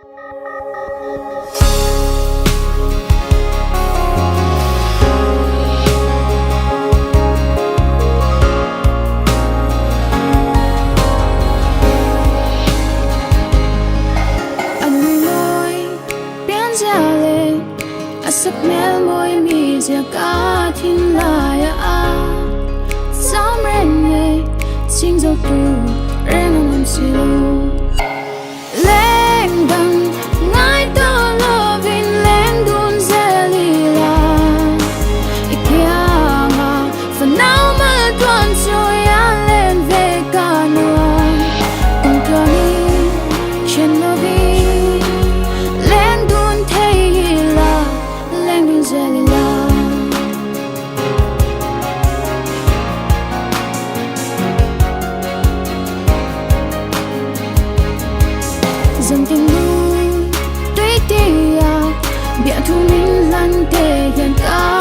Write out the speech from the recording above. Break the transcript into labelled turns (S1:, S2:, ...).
S1: A nui mawi pianzia leh a sakhmel mawi mizia ka thinlai a cham reng e chhing zo tur reng an awm si lo. Leng dang ngai tawh lovin leng dun zel ila I kianga fanau mal tuan chu ia len ve ka nuam Kum tluangin then lovin leng dun thei ila leng dun zel ila. Zan tin lui tui tia bia thu min hlan te hian ka.